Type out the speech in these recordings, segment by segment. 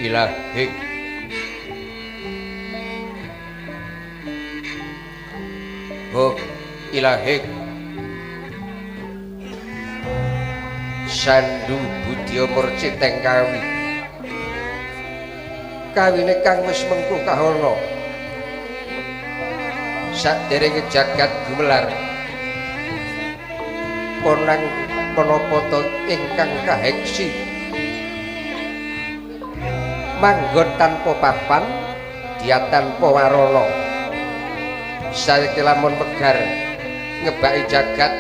Ilahing Hong ilahing Sandu budya murciteng kawi kawine kang wis mengku kahana saderenge jagat gumelar konang menapa ta ingkang kaheksi manggon tanpa papan dia tanpa warana saiki lamun megar ngebaki jagat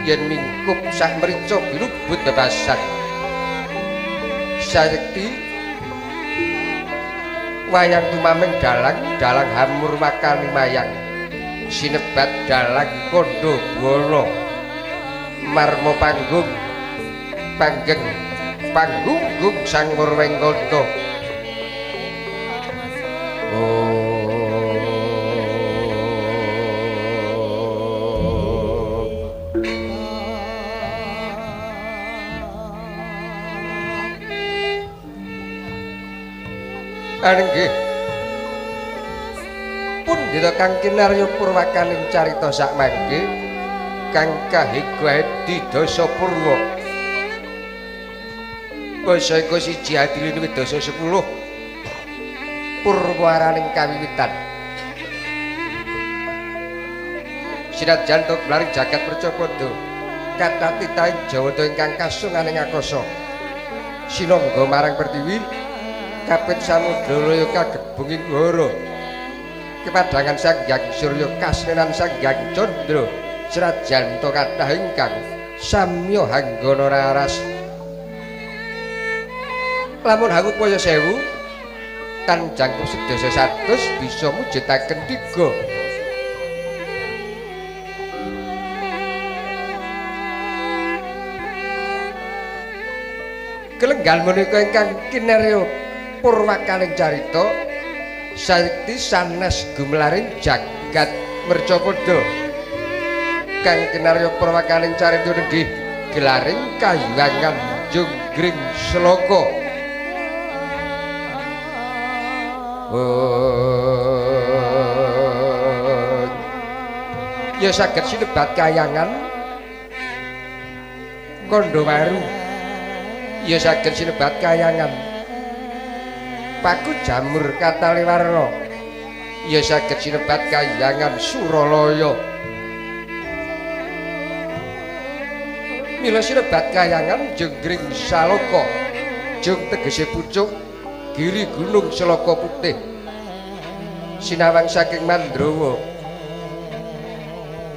yen mingkup sak mrica bilubut bebasan sayekti wayang tumaming dalang dalang hamur wakani mayang sinebat dalang kondo buwana marmo panggung panggeng panggunggung sang murwengkanta. Nggih. Pundhita kang kinarya purwakaning carita sakmangke kang kahega di dasa purwa. Basa iku siji adiline dasa 10. Purwa araning kawiwitan. Sinajan to blaring jagat percapada kathah titahing Jawata ingkang kasunganing akasa. Sinangga marang pertiwi kapit samudra laya kagebunging hara kepadangan Sang Hyang Surya kasnenan Sang Hyang Candra srajan ta kathah ingkang samya hanggana raras lamun hangupaya sewu tan jangkung sedasa 100 bisa mujudaken tiga. Kelenggan menika ingkang kinarya purwakaning carita sayekti sanes gumelaring jagat mercapada kang kinarya purwakaning carita nenggih gelaring kahyangan Jonggring Sloka. Ya saged sinebat kayangan Kandhawaru, ya saged sinebat kayangan Paku Jamur Kataliwarna, ya saged sinebat kayangan Suralaya. Mila sinebat kayangan Jonggring Saloka, jung tegese pucuk giri gunung Selaka Putih sinawang saking Mandrawa.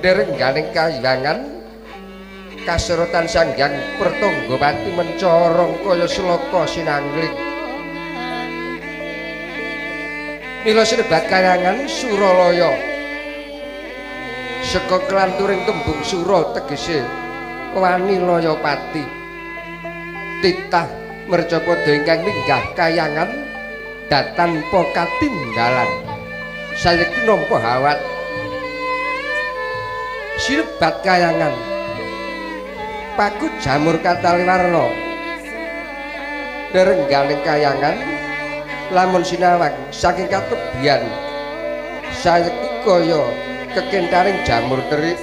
Derengganing kayangan kaserotan Sang Hyang Pertanggawati mencorong kaya selaka sinangling. Mila sinebat kayangan Suralaya saka kelanturing tembung sura tegese wani layapati. Titah mercapada ingkang minggah kayangan datanpa katinggalan sayekti nampa hawat. Sinebat kayangan Paku Jamur Kataliwarna derengganing kayangan lamun sinawang saking katebian sayekti kaya kekentaring jamur terik.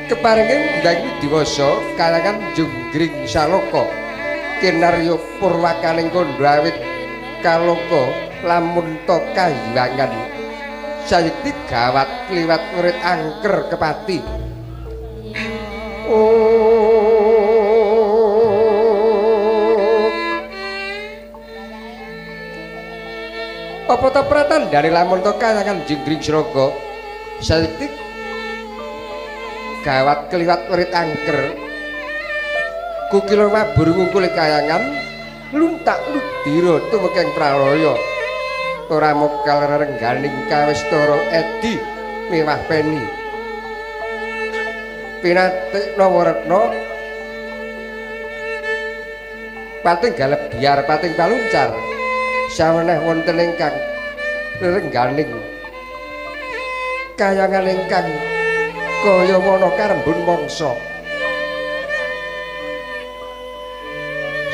Keparengen Hyang Widiwasa kayangan Jonggring Saloka kinarya purwakaning kandha awit kaloka lamun ta kahyangan sayekti gawat kliwat murid angker kepati. Apa ta pratandhane lamun ta kayangan Jonggring Saloka sayekti gawat kliwat murid angker kukila mabur ngungkul kayangan luntak ludira tumekeng pralaya ora mokal rerengganing kawistara edi mewah peni pinatik nawaretna pating galebyar pating paluncar saweneh wonten ingkang rerengganing kayangan ingkang kaya wana karembun mangsa.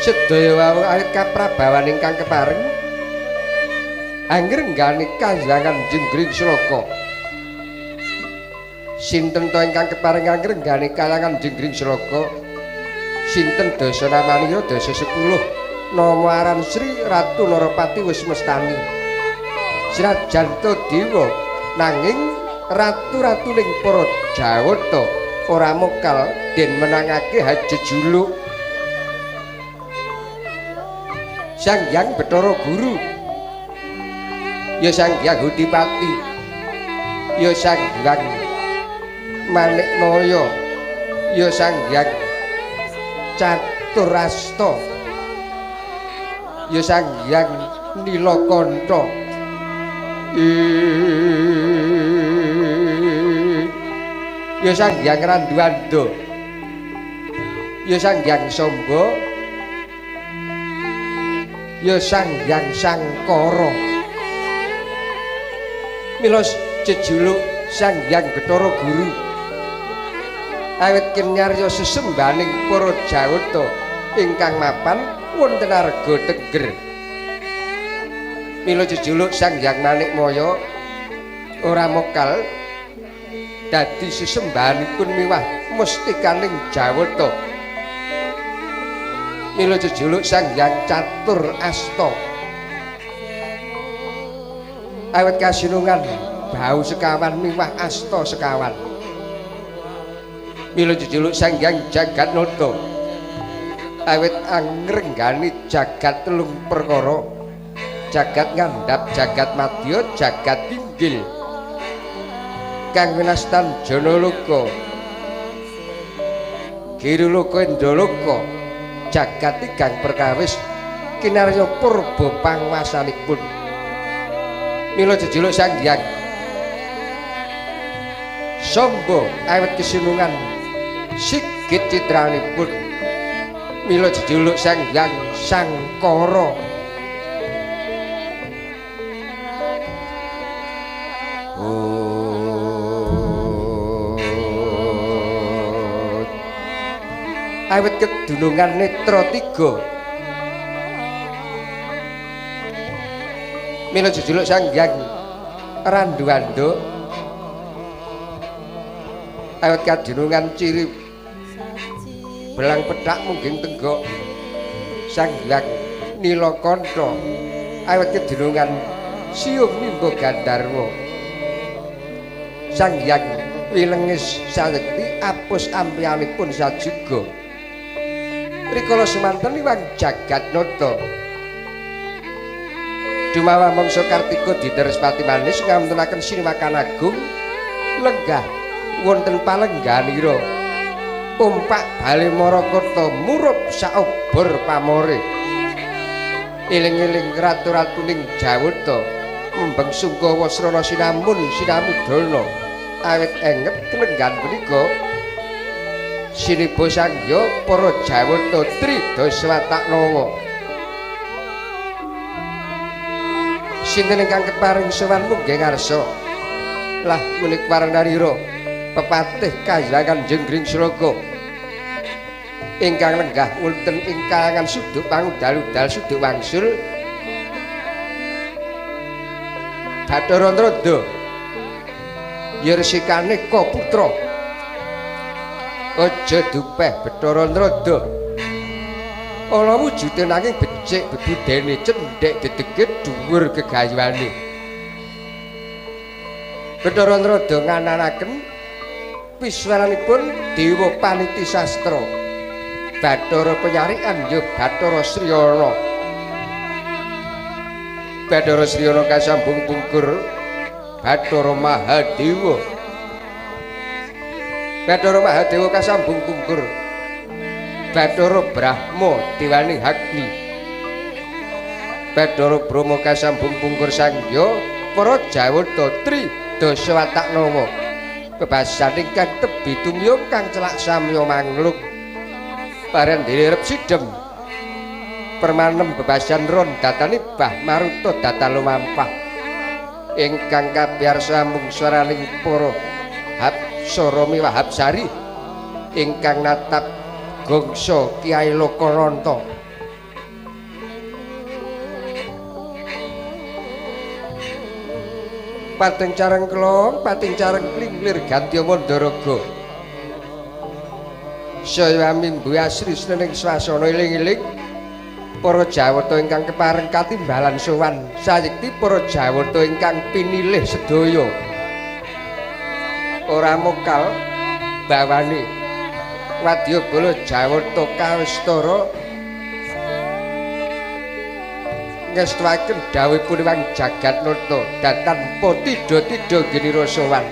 Sedaya wau awit kaprabawan ingkang kepareng angrenggani kahyangan Jenggring Sloka. Sinten to ingkang kepareng angrenggani kahyangan Jenggring Sloka? Sinten dasa namanira dasa 10 nama aran Sri Ratu Narapati wis mestani. Srajan to dewa nanging ratu-ratuning para Jawata ora mokal den menangake hajejuluk. Sang Hyang Bathara Guru ya Sang Hyang Hudipati ya Sang Hyang Manikmaya ya Sang Hyang Caturasta ya Sang Hyang Nilakantha. Ya Sang Hyang Randuanda ya Sang Hyang Samba ya Sang Hyang Sangkara. Mila jejuluk Sang Hyang Bathara Guru awit kinarya sesembahaning para Jawata ingkang mapan wonten arga Tengger. Mila jejuluk Sang Hyang Manikmaya ora mokal dadi sesembahanipun miwah mustikaning Jawata. Mila jejuluk Sang Hyang Catur Asta awit kasinungan bau sekawan miwah asta sekawan. Mila jejuluk Sang Hyang Jagatnata awit angrenggani jagat telung perkara, jagat ngandhap, jagat madya, jagat inggil kang winastan Janaloka, Giroloka, Indaloka, jagat tigang perkawis kinarya purba pangwasanipun. Mila jejuluk Sang Hyang Samba awit kesinungan sigit citranipun. Mila jejuluk Sang Hyang Sangkara. Awit kedunungan netra tiga. Mila jejuluk Sang Hyang Randuanda awit kadunungan ciri belang pethak mungging tenggok. Sang Hyang Nilakantha awit kedunungan siung nimba gandharwa. Sang Hyang Wilengis sayekti apus ampianipun sajuga. Rikala semanten Iwang Jagatnata dumawa mangsa Kartika diteres pati manis ngawontenaken siniwakan agung lenggah wonten palengganira umpak bale Marakarta murup saobor pamore. Eling-eling ratu-ratuning Jawata mbeng sungkawa srana sinamun sinamudana awit enget kelenggan punika siniba sangya para Jawata Tridaswataknawa. Sinten ingkang keparing sowan munggih ngarsa? Lah menika warnarira pepatih kahyangan Jenggring Sloka ingkang lenggah wonten ing kalangan suduk pangudal-udal suduk wangsul Bathara Narada ya resikane Ka putra. Aja dupeh Bathara Narada ana wujude nanging becik bebudene cendhek dedege dhuwur gegayuhane. Bathara Narada ngananaken piswaranipun Dewa Paniti Sastra Bathara Penyarikan ya Bathara Sriyana. Bathara Sriyana kasambung pungkur Bathara Mahadewa. Bathara Mahadewa kasambung pungkur Bathara Brahma dewaning Agni. Bathara Brahma kasambung pungkur sangya para Jawata Tri Dasawataknawa bebasan ingkang tebi tumyung kang celak samya mangluk paren direp sidem permanem bebasan ron datani bah maruta data lumampah ingkang kabiarsa mung swaraning para Hapsara miwah Hapsari ingkang natap gongso Kyai Lokananta. Pating carengklong, pating carengkling lir ganti Mandaraga. Saya mimbu asri srening swasana eling-eling para Jawata ingkang kepareng katimbalan sowan sayekti para Jawata ingkang pinilih sedaya. Ora mokal bawane wadyabala Jawata kawistara ngestuaken dawuhipun Hyang Jagatnata datan potidha-tidha ginira sowan.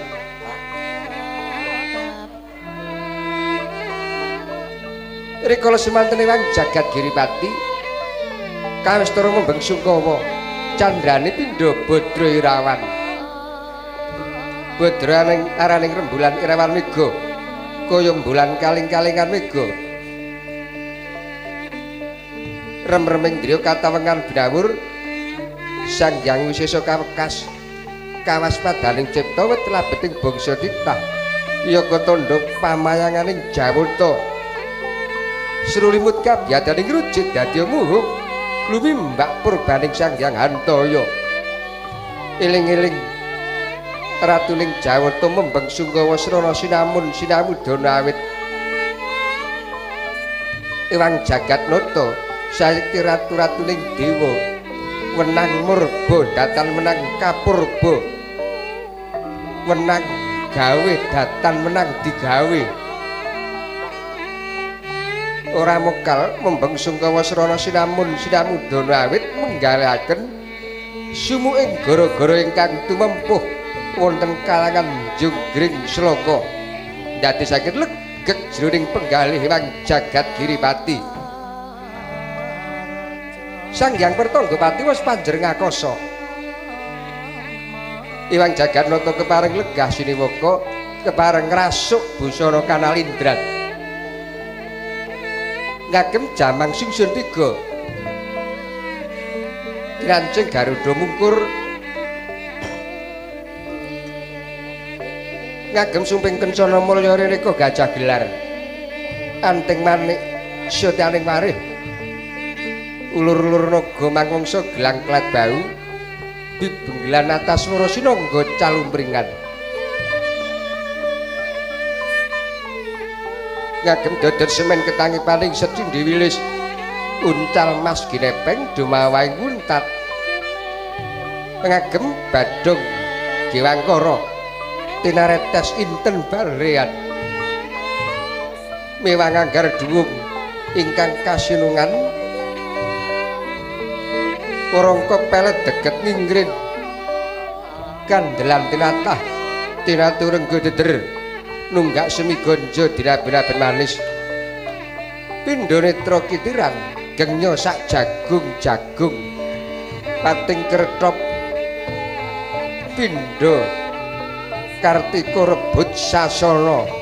Rikala semanten Hyang Jagat Giripati kawistara membeng sungkawa candrane pindha Badra Irawan. Badra araning rembulan Irawan mega kaya mbulan kaling-kalingan mega. Rem-reming driya katawengan binawur Sang Hyang Wisesa kawekas kawaspadaning cipta wit labeting bangsa titah yaka tandha pamayanganing Jawata. Srulimut kabiyadaning rujit dadi muhung lumimbak purbaning Sang Hyang Hantaya. Eling-eling ratuning Jawata membeng sungkawa srana sinamun sinamudana awit Hyang Jagatnata sayekti ratu-ratuning dewa wenang murba datan menang kapurba, wenang gawe datan menang digawe. Ora mokal membeng sungkawa srana sinamun sinamudana awit menggalihaken sumuking gara-gara ingkang tumempuh wonten kalangan Junggring Sloka ndadosaken legeg jroning penggalih Hyang Jagat Giripati. Sang Hyang Pertanggapati wis panjer ngakasa. Hyang Jagatnata kepareng legah siniwaka, kepareng ngrasuk busana kanalindran. Ngagem jamang singsun tiga. Kinancing Garuda mungkur. Ngagem sumping kencana mulya reneka gajah gelar. Anting manik syotaning warih. Ulur-ulur naga mangwangsa gelang klet bau bibenggelan atas swara sinangga calumpringan. Ngagem dodot semen ketangi paling secindhi wilis uncal mas ginepeng dumawaing wuntat. Ngagem badhong gewangkara tinaretes inten barean mewang anggar dhuwung ingkang kasinungan. Warangka pelet deget ninggrin kandelan tinatah tinaturengga deder nunggak semi gonjo diraben-raben manis pindha netra kitiran genya sak jagung-jagung pating kertop pindha kartika rebut sasana.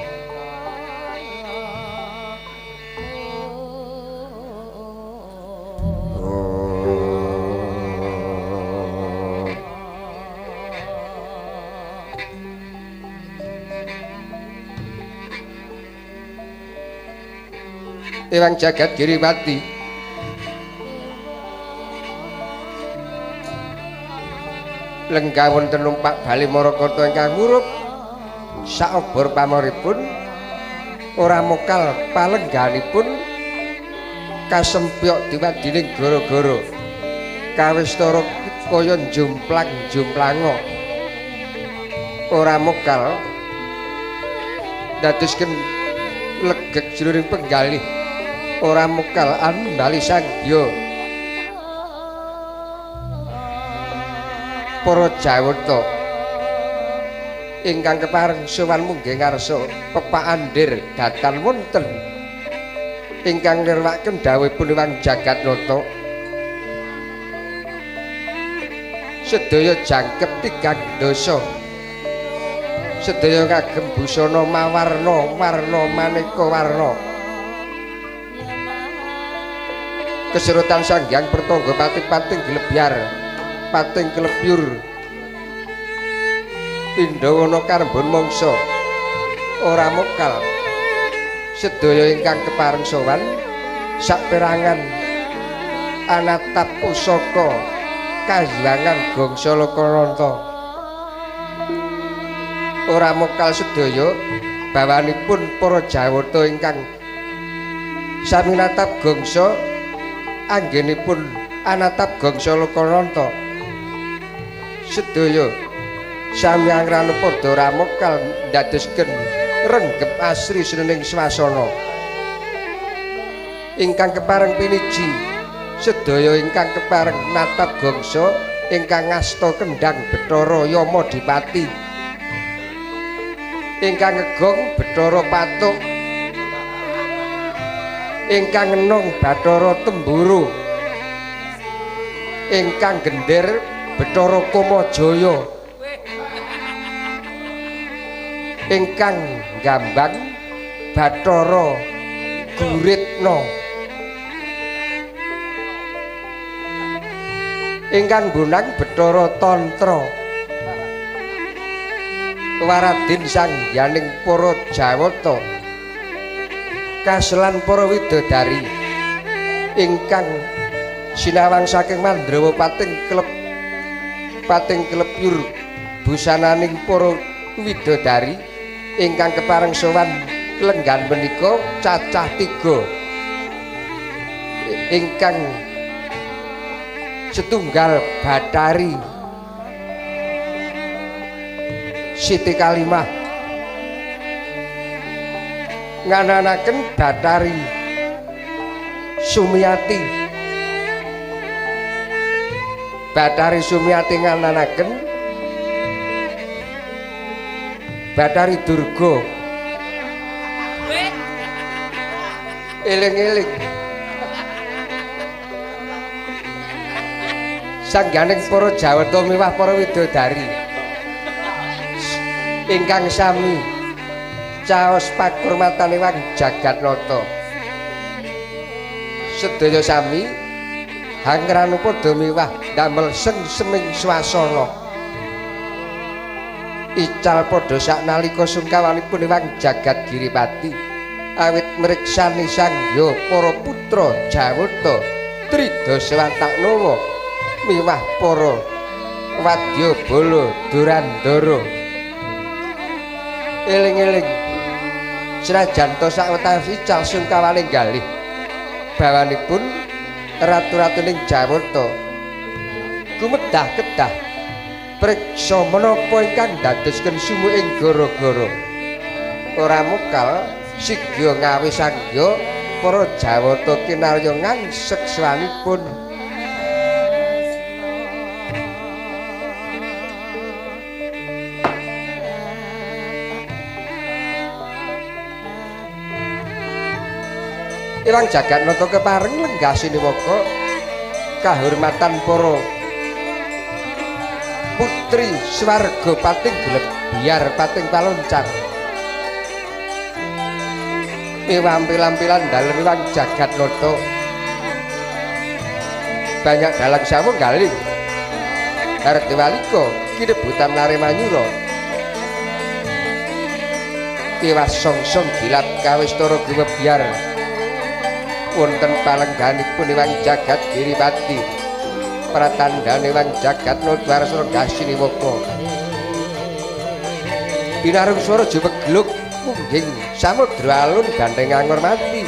Hyang Jagat Giripati lenggah wonten numpak bali Marakata ingkang murup saobor pamoripun ora mokal palengganipun kasempyok diwadining gara-gara kawistara kaya jomplang-jomplanga ora mokal dadosken legeg jroning penggalih ora mokal ambali sangya para Jawata ingkang kepareng sowan munggih ngarsa pepakandir datan wonten ingkang nirwaken dawuhipun Hyang Jagatnata sedaya jangkep tigang dasa sedaya kagem busana mawarna warna maneka warna. Keserutan Sang Hyang Pertanggapati pating glebyar pating klebyur pindhawana karbon mangsa ora mokal sedaya ingkang kepareng sowan saperangan anatap pusaka kahyangan Gangsa Lokananta. Ora mokal sedaya bawanipun para Jawata ingkang sami natap gangsa anggenipun anatap gangsa Lokananta. Sedaya sami angrana padha ramokal ndadosken renggep asri srening swasana. Ingkang kepareng piniji sedaya ingkang kepareng natap gangsa ingkang ngasta kendhang Bathara Yama Dipati, ingkang ngegong Bathara Patuk, ingkang ngenong Bathara Temburu, ingkang gender Bathara Kamajaya, ingkang gambang Bathara Guritna, ingkang bonang Bathara Tantra. Waradin sangyaning para Jawata kaselan para widodari ingkang sinawang saking Mandrawa pating klepyur busananing para widodari ingkang kepareng sowan klenggan menika cacah 3 ingkang setunggal Bathari Siti Kalimah ngananaken Bathari Sumiati, Bathari Sumiati ngananaken Bathari Durga. Eling-eling sangganing para Jawata miwah para widodari ingkang sami caos pakurmatan ewang Jagatnata. Sedaya sami hangranu padha miwah damel sengseming swasana. Ical padha saknalika sungkawanipun ewang Jagat Giripati awit mriksani sangya para putra Jawata Tridasa Wataknawa miwah para wadyabala Durandara. Eling-eling senajan to sawetawis ical sungkawane galih bawanipun ratu-ratuning Jawata gumedah kedah priksa menapa ingkang ndadosken sumuk ing gara-gara. Ora mokal sigya ngawe sangya para Jawata kinarya ngangsek swanipun. Iwang Jagatnata kepareng lenggah siniwaka kahormatan para putri swarga pating glebyar pating paloncar. Miwampilan-pilan dalem Iwang Jagatnata banyak dalang sawung galing Hardewalika kinebutan lare manyura tiwas songsong gilap kawistara gumebyar wonten palengganipun Iwang Jagat Giripati pratandhane Iwang Jagatnata arsa Gasiniwaka pinarung swara jumegluk mungging samudra alun gandeng angormati.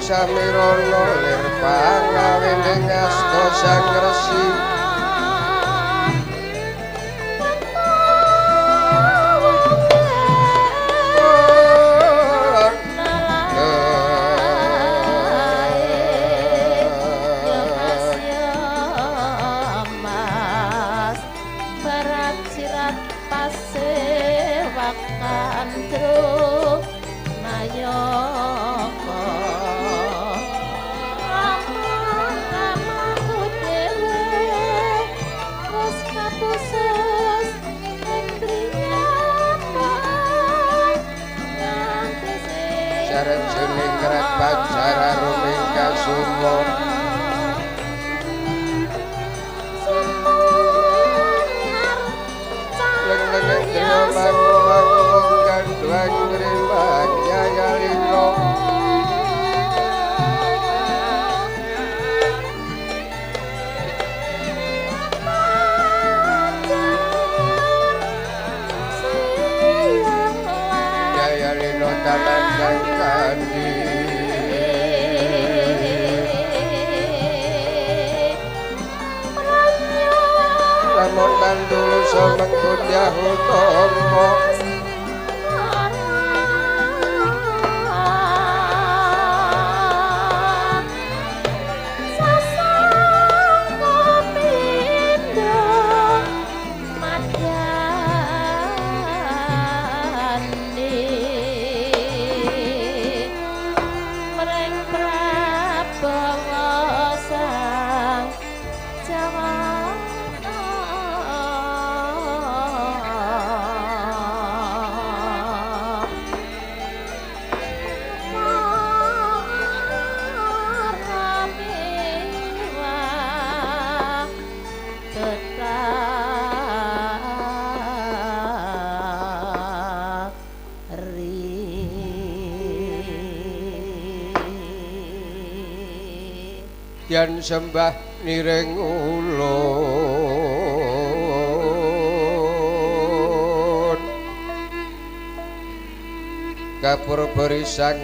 Samirana lir pangawene ngasta Sang Resi. Barat sirat pasewakan truk mayaka. Sarjane krat pacara rumingka sumo. Leng-leng mangu-mangu kandhuang ngrimbang yayalino. Yayalino talandang kandi. Lamun tandulu menggoda utama. Yen sembah niring ulun kapur berisang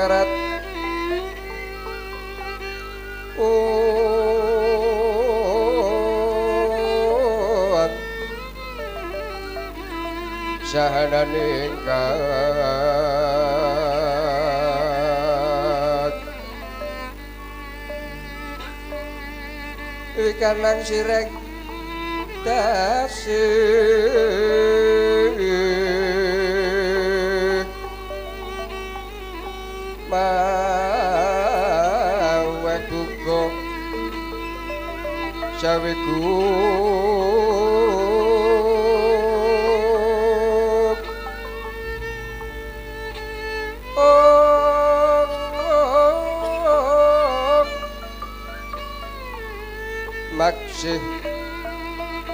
rat sahananing kat wikanang sireng dasi mawek gugo sawiku maksih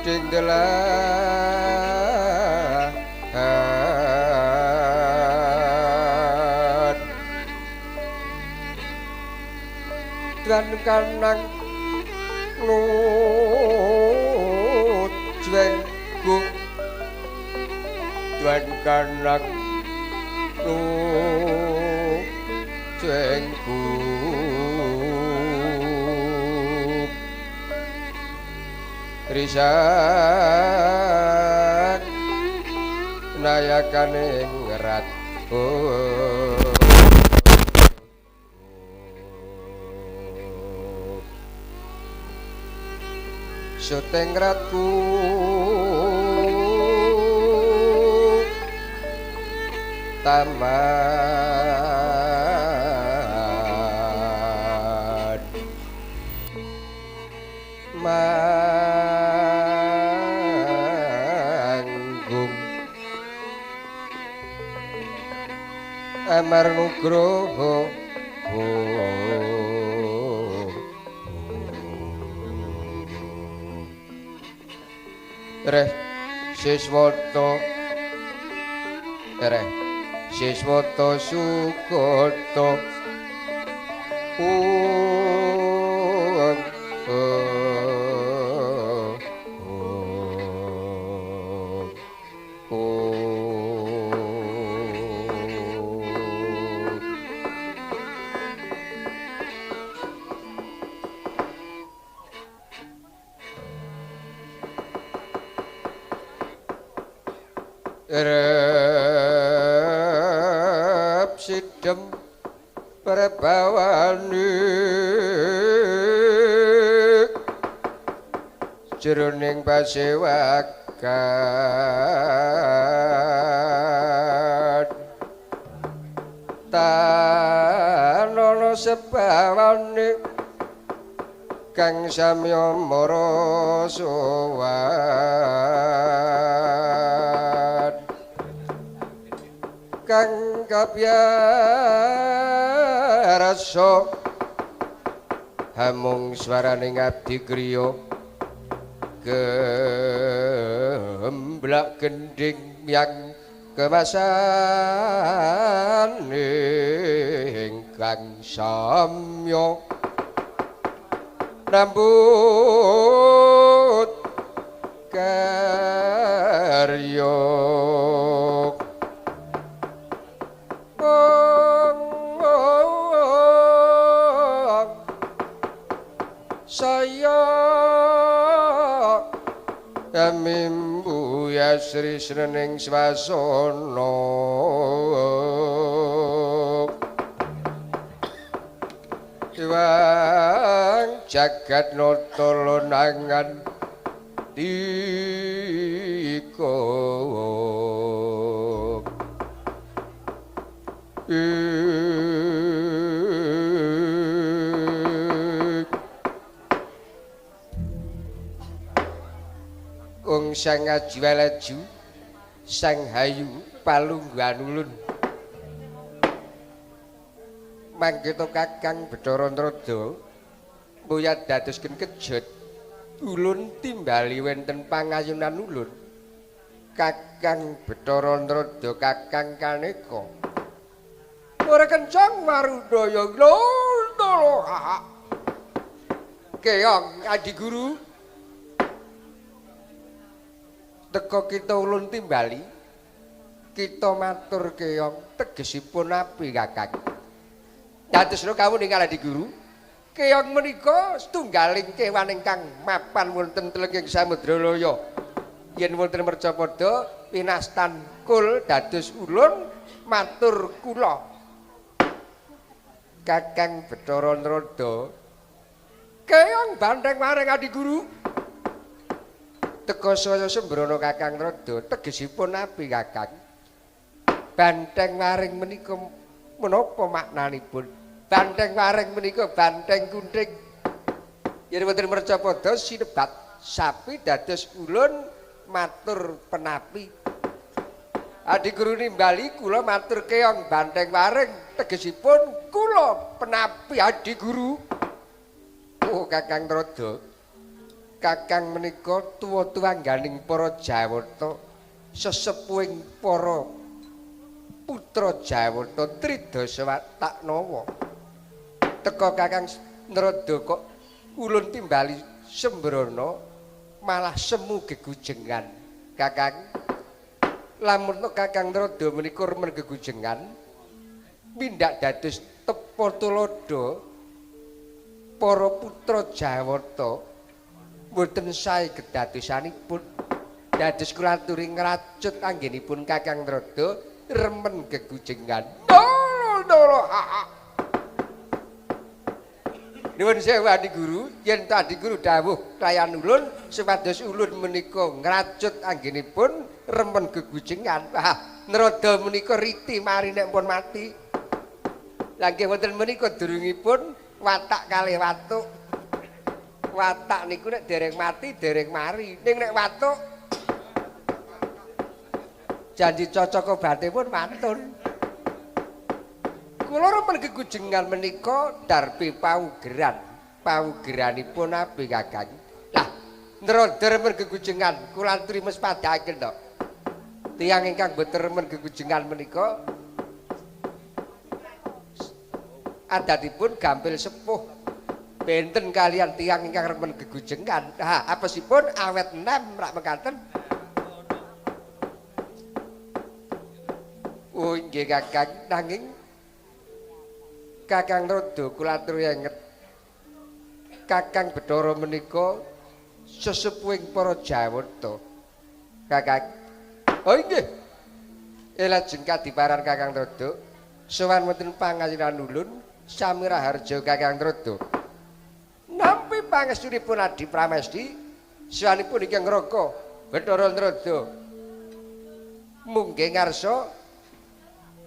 dingdelahan dan kanang nujwenggung dan kanang nujwenggung risak nayakaning rat syuting ratku taman manggung Amar Nugroho Reh Siswata Reh Siswata Sugata Rep sidem perbawani jroning pasewakan tanono sebawane kang samya mara sowan kang kapyarasa hamung swaraning abdi griya gemblak gendhing yang kemasan ingkang samya nambut karya. Saya kamimbu yasri srening swasana Iwang jagat nata lonangan dika Ung sang ajiwalaju sang hayu palungguhan ulun mangkita Kakang Bathara Narada mbuyat dadosken kejut ulun timbali wonten pangayunan ulun Kakang Bathara Narada Kakang Kaneka ora kencang marudaya lho keong adi guru teka kita ulun timbali kita matur keong tegesipun api Kakang. Dadosna kawuningan Adi Guru, keong menika setunggaling kewan ingkang mapan wonten telenging samudra laya. Yen wonten mercapada pinastan kul dados ulun matur kula. Kakang Bathara Narada, keong banteng waring Adi Guru. Teka saya sembrana Kakang Narada, tegesipun api Kakang? Banteng waring menika menapa maknanipun? Banteng waring menika banteng kunting. Yen wonten mercapada sinebat sapi dados ulun matur penapi. Adi Guru nimbali kula matur keong banteng waring tegesipun kula penapi Adi Guru. Oh Kakang Narada, Kakang menika tuwa-tuwangganing para Jawata, sesepuhing para putra Jawata tridasa watak nawa. Teka Kakang Narada kok ulun timbali sembrana malah semu gegujengan. Kakang, lamun Kakang Narada menika remen gegujengan mindak dados tepa tuladha para putra Jawata mboten sae kedadosanipun. Dados kula aturi ngracut anggenipun Kakang Narada remen gegujengan. Ndoro Nuwun sewu Adi Guru, yen ta Adi Guru dawuh kalayan ulun supados ulun menika ngracut anggenipun remen gegujengan. Wah, Narada menika riti mari nek pun mati. Lah nggih wonten menika durungipun watak kalih watuk. Watak niku nek dereng mati dereng mari, ning nek watuk janji cocok obate pun wantun. Kula remen gegujengan menika darbi paugeran. Paugeranipun api Kakang? Lah, Narada remen gegujengan, kula aturi mespadhaken to. Tiyang ingkang boten remen gegujengan menika adatipun gampil sepuh. Benten kalian tiyang ingkang remen gegujengan. Ha, apesipun awet enem rak mekaten. Oh nggih Kakang, nanging Kakang Narada kula aturi enget. Kakang Bathara menika sesepuhing para Jawata. Kakang. Oh nggih. Lajeng kadiparan Kakang Narada sowan wonten pangasiran ulun sami raharja Kakang Narada. Nampi pangestunipun Adi Pramesti sowanipun ingkang Raka Bathara Narada. Munggih ngarsa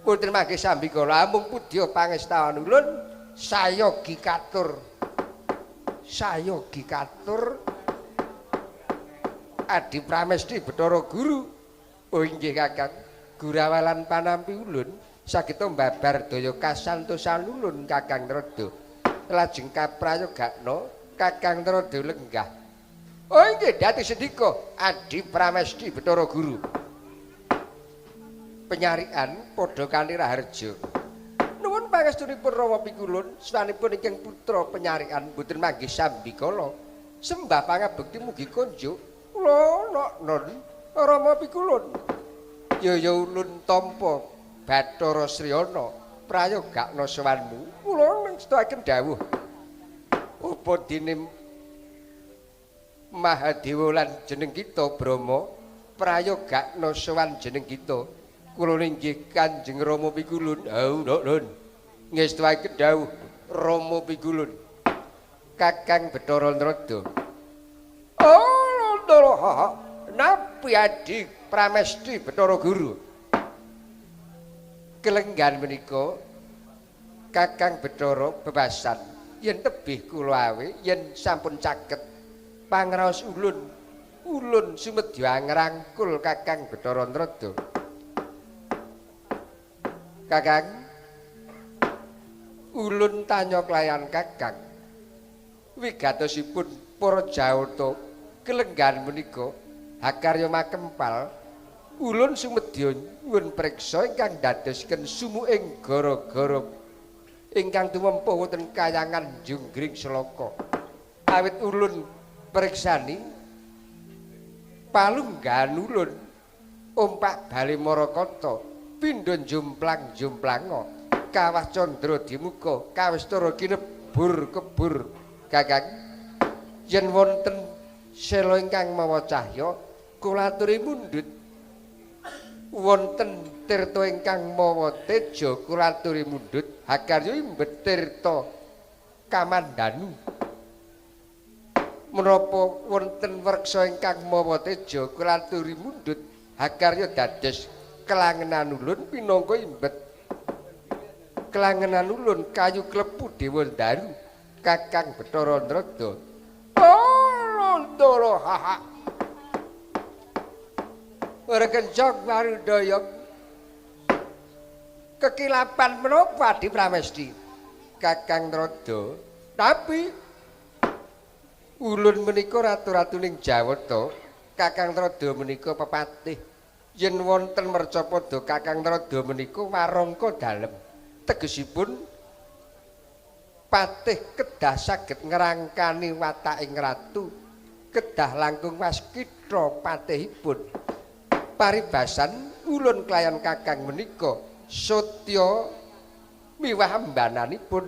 boten mangke sambikala amung pudya pangestawan ulun sayogi katur. Sayogi katur Adi Pramesti Bathara Guru. Oh inggih Kakang, gurawalan panampi ulun saged mbabar daya kasantosan ulun Kakang Narada. Lajeng kaprayogakna Kakang Narada lenggah. Oh inggih dadi sendika Adi Pramesti Bathara Guru. Penyarikan padha kanthi raharja. Nuwun pangestunipun Rama pikulun, swanipun ingkang putra penyarikan boten manggih sambikala. Sembah pangabekti mugi konjuk kula non Rama pikulun. Ya ya ulun tampa Bathara Sriyana prayogakna sowanmu. Kula ngestakaken dawuh. Apa dene Mahadewa lan jeneng kita Brahma prayogakna sowan jeneng kita. Kula inggih Kanjeng Rama pikulun. Oh, nun. Ngestuaken dawuh Rama pikulun. Kakang Bathara Narada. Oh, Ndara. Napi Adi Pramesti Bathara Guru. Kelenggan menika Kakang Bathara bebasan yen tebih kula awe yen sampun caket pangraos ulun. Ulun sumedya ngrangkul Kakang Bathara Narada. Kakang, ulun tanya kelayan Kakang, wigatosipun para Jawata kelenggan menika hakarya makempal, ulun sumedya nyuwun priksa ingkang ndadosken sumuking gara-gara ingkang tumempuh wonten kayangan Junggring Selaka. Awit ulun priksani palunggahan ulun ompak bali Marakata pindha jomplang-jomplango. Kawah candra dimuka kawistara kinebur kebur Kakang. Yen wonten sela ingkang mawa cahya kula aturi mundhut. Wonten tirta ingkang mawa teja kula aturi mundhut. Hakarya imbet tirta kamandanu. Menapa wonten wreksa ingkang mawa teja kula aturi mundhut. Hakarya dados kelangenan ulun pinangka imbet kelangenan ulun kayu klepu dewa ndaru Kakang Bathara Narada. Oh Ndara haha. Ora kencok warudaya. Kekilapan menapa Adi Pramesti? Kakang Narada. Tapi ulun menika ratu-ratuning Jawata, Kakang Narada menika pepatih. Yen wonten mercapada Kakang Narada menika warangka dalem. Tegesipun patih kedah saged ngrangkani wataking ratu, kedah langkung waskita patihipun. Paribasan ulun kelayan Kakang menika satya miwah embananipun.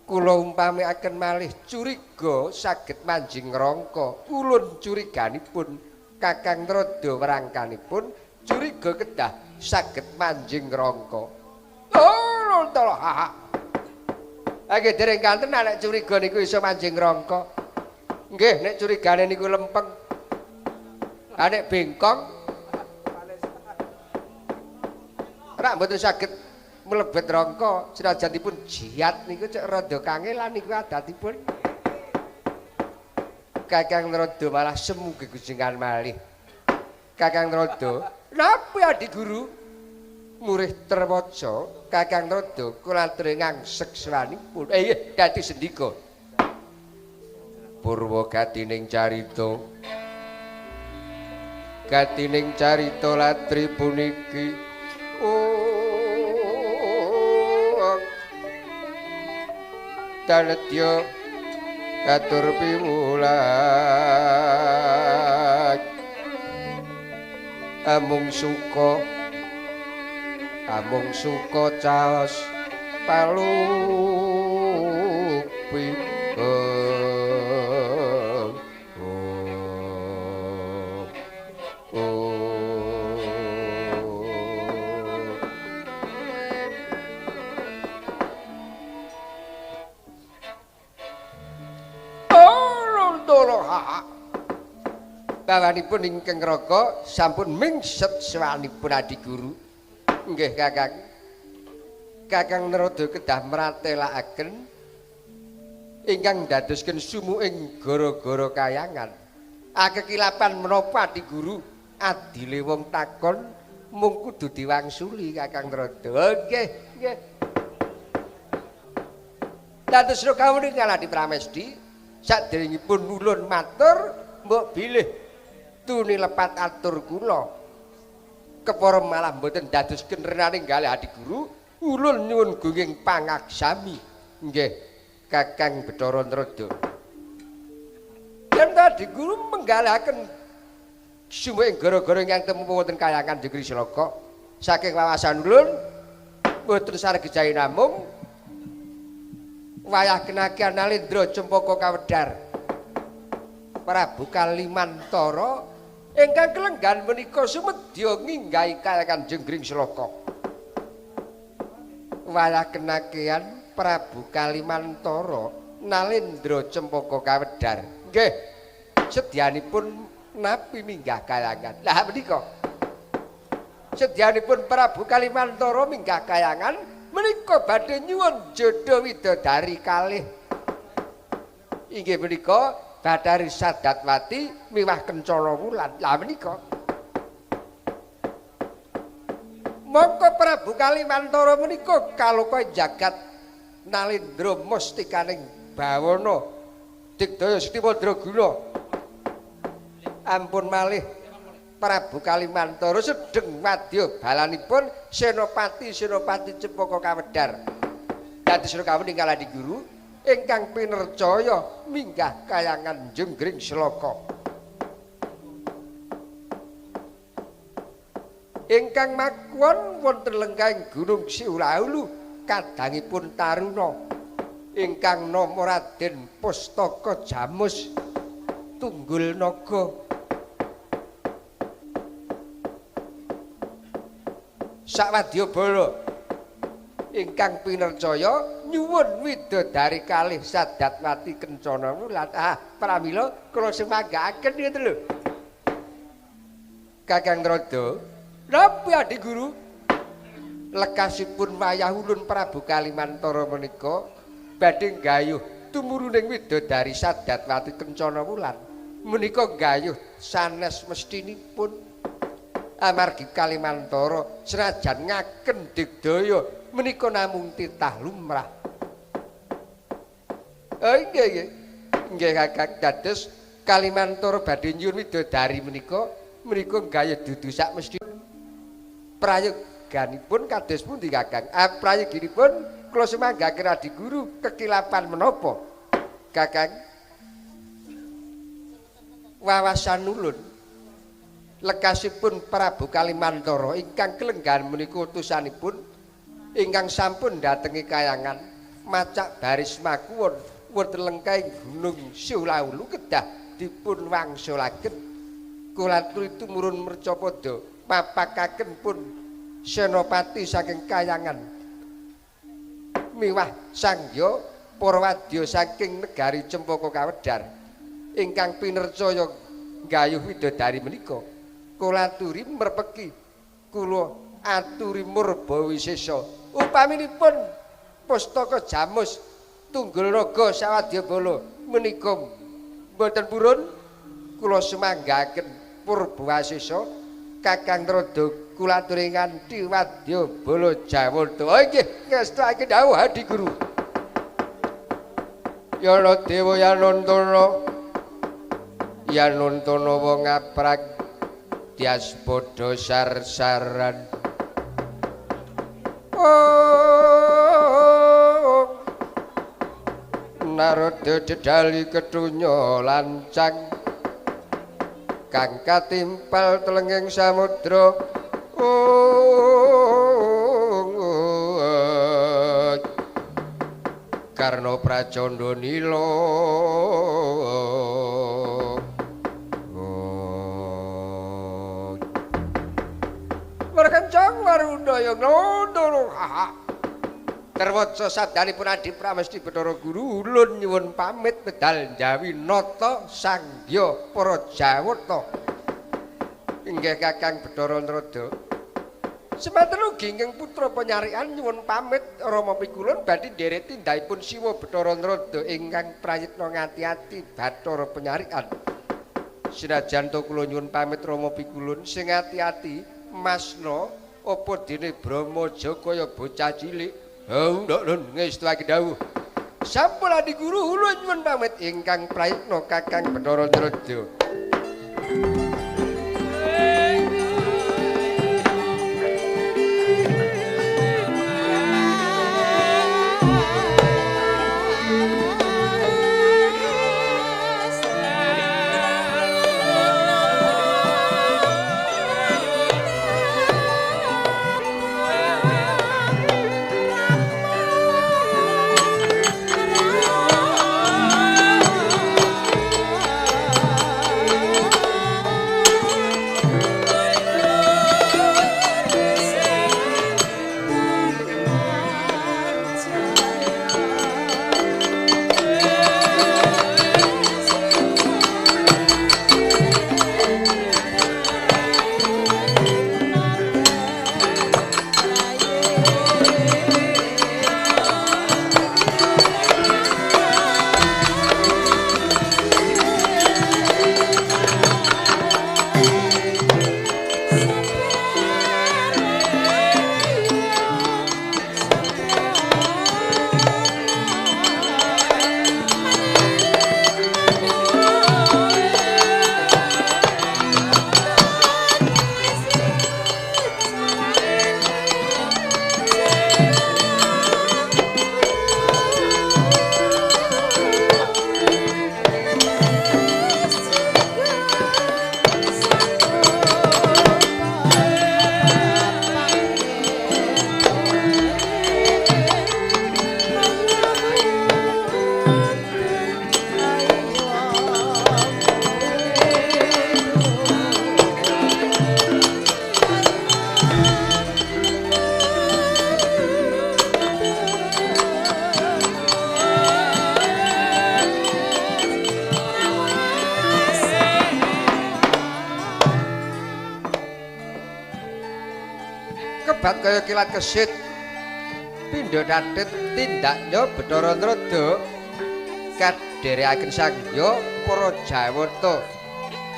Kula umpamikaken malih curiga saged manjing ngrangka. Ulun curiganipun Kakang Narada wrangkanipun curiga kedah saged manjing ngrangka. Oh, tolo haha. Nggih dereng kanten nek curiga niku iso manjing ngrangka. Nggih, nek curigane niku lempeng. Ha nek bengkong rak mboten saged mlebet rangka, senajanipun jiat niku cek rada kangelan niku adatipun. Kakang Narada malah semu gegujengan malih. Kakang Narada, napa Adi Guru? Murih terwaca Kakang Narada kula aturi ngangsek swanipun. Nggih, dadi sendika. Purwa gatining carita. Gatining carita latri puniki. Oh. Tanedya katur piwulang. Amung suka caos palupi. Bawanipun ingkang raga sampun mingset swanipun Adi Guru. Nggih Kakang. Kakang Narada kedah mratelakaken ingkang ndadosken sumu ing gara-gara kayangan. Akekilapan menapa Adi Guru? Adile wong takon mung kudu diwangsuli Kakang Narada. Nggih, nggih. Dados kawula Adi Pramesti saderengipun ulun matur mbok bilih tuni lepat atur kula. Kepara malah mboten dadosken renane galih Adi Guru, ulun nyuwun gunging pangaksami. Nggih, Kakang Bathara Narada. Yen Adi Guru menggalahaken sumuk ing gara-gara ingkang temu wonten kayangan Negeri Sloka, saking wawasan ulun mboten sargejahe namung wayah kenakian Nalendra Cempaka Kawedar Prabu Kalimantara ingkang kelenggan menika sumedya nginggahi kayangan Jenggring Sloka. Wayah kenakian Prabu Kalimantara Nalendra Cempaka Kawedar. Nggih, sedyanipun napi minggah kayangan. Lah menika sedyanipun Prabu Kalimantara minggah kayangan menika badhe nyuwun jodho widodari kalih. Inggih menika Bathari Sadatwati miwah Kencana Wulan. Lah menika mongko Prabu Kalimantara menika kaloka jagat Nalendra mustikaning bawana digdaya Siti Mandraguna. Ampun malih Prabu Kalimantara sedeng wadya balanipun senopati-senopati Cempaka Kawedar. Dados kawula ingkang Adi Guru ingkang pinercaya minggah kayangan Jenggring Sloka. Ingkang makwon wonten lengkahing Gunung Siulaulu kadangipun Taruna ingkang nama Raden Pustaka Jamus Tunggul Naga. Sawadyabala ingkang pinercaya nyuwun widodari kalih Sadatwati Kencana Wulan. Ah, pramila kula sumanggaaken ngoten lho. Kakang Narada, napa Adi Guru? Lekasipun wayah ulun Prabu Kalimantara menika badhe nggayuh tumuruning widodari Sadatwati Kencana Wulan. Menika nggayuh sanes mestinipun amargi Kalimantara senajan ngaken digdaya menika namung titah lumrah. Oh nggih nggih. Nggih Kakang, dados Kalimantara badhe nyuwun widodari menika menika nggayuh dudu sak mesti prayoganipun kados pundi Kakang? Ah, prayoginipun kula sumanggaken Adi Guru kekilapan menapa Kakang? Wawasan ulun lekasipun Prabu Kalimantara ingkang kelenggahan menika utusanipun ingkang sampun ndatengi kayangan macak baris makuwun wonten lengkahing Gunung Siulaulu kedah dipun wangsulaken. Kula aturi tumurun mercapada mapakaken pun senopati saking kayangan miwah sangya para wadya saking negari Cempaka Kawedar ingkang pinercaya nggayuh widodari menika. Kula aturi merpeki, kula aturi murba wisesa. Upaminipun Pustaka Jamus Tunggul Naga sawadyabala menika mboten purun, kula sumanggaken purba wasesa. Kakang Narada kula aturi nganti wadya bala Jawata. Oh nggih, ngestake dawuh Adi Guru. Yana dewa yanontana, yanontana wong ngaprak tias padha sar-saran. Oh Narada dedali ketunya lancang kang katimpal telenging samudra. Oh Karna Pracandha nila. Warkencang waruna ya nglondoro. Terwaca sabdanipun Adi Pramesti Bathara Guru, ulun nyuwun pamit medal njawi nata sangya para Jawata. Inggih Kakang Bathara Narada. Semanten ugi ingkang putra penyarikan nyuwun pamit Rama pikulun badhe nderek tindakipun Siwa Bathara Narada ingkang prayitna ngati-ati Bathara penyarikan. Senajan to kula nyuwun pamit Rama pikulun sing ati-ati masna apa dene Brahma aja kaya bocah cilik. Oh, nduk lun ngestuake dawuh. Sampun Adi Guru ulun nyuwun pamit ingkang prayitna Kakang Bathara Narada. Rama. Kebat kaya kilat kesit. Pindha dadet tindaknya Bathara Narada kadherekaken sangya para Jawata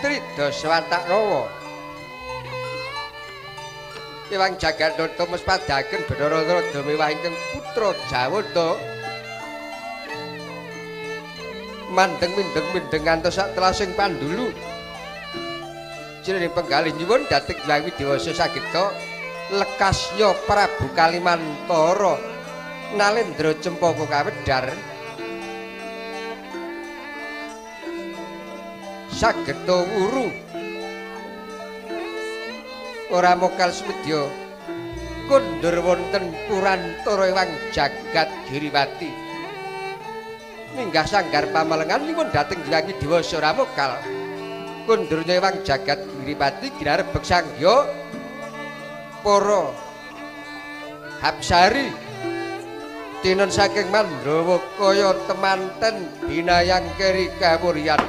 Tridaswantak rawa. Ewang Jagatnata mespadaken Bathara Narada mewah ingkang putra Jawata. Mandeng mindeng mindeng ngantos sak telasing pandulu. Jroning penggalih nyuwun dhateng Hyang Widewasa sageda lekasnya Prabu Kalimantara Nalendra Cempaka kawedhar sageda wuru ora mokal semedya kondur wonten purantara ewang jagat Giriwati. Minggah sanggar pamalengan nyuwun dhateng Hyang Widewasa ora mokal kondurnya ewang jagat Giripati ginarebek sangya para Hapsari tinon saking Mandrawa kaya temanten binayang keri kawuryan.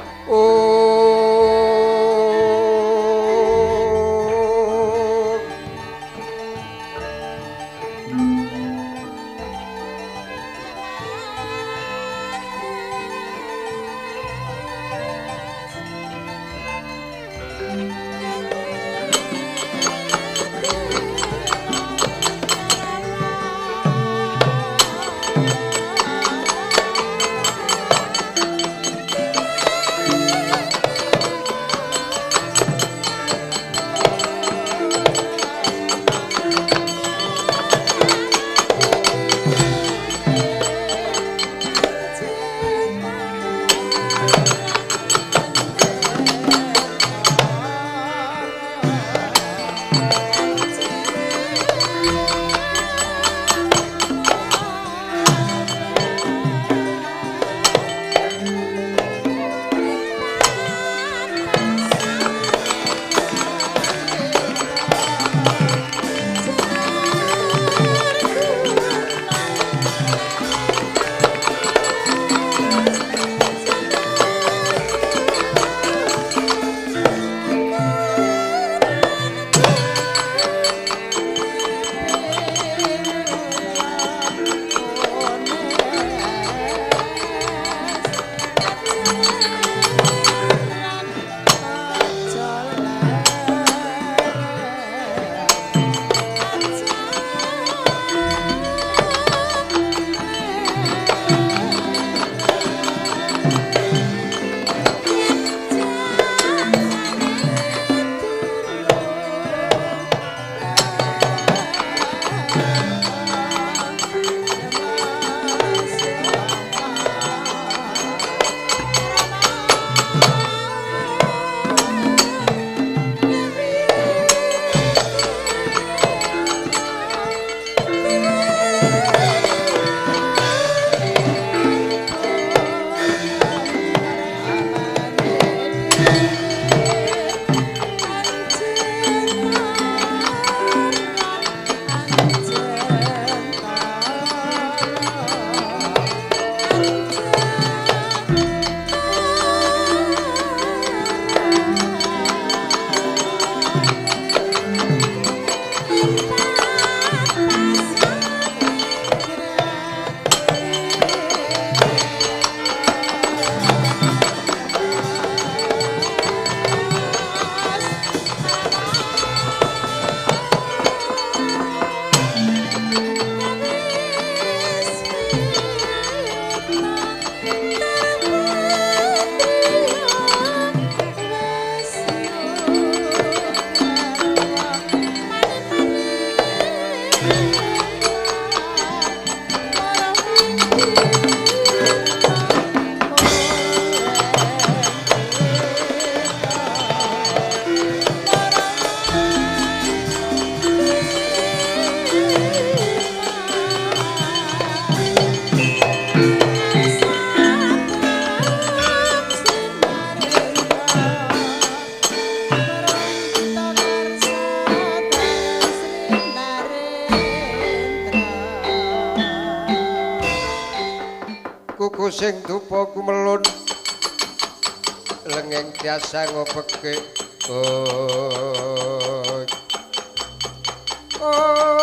Kuku sing dupa kumelun lengeng tiasa ngopeke. Oh. Oh.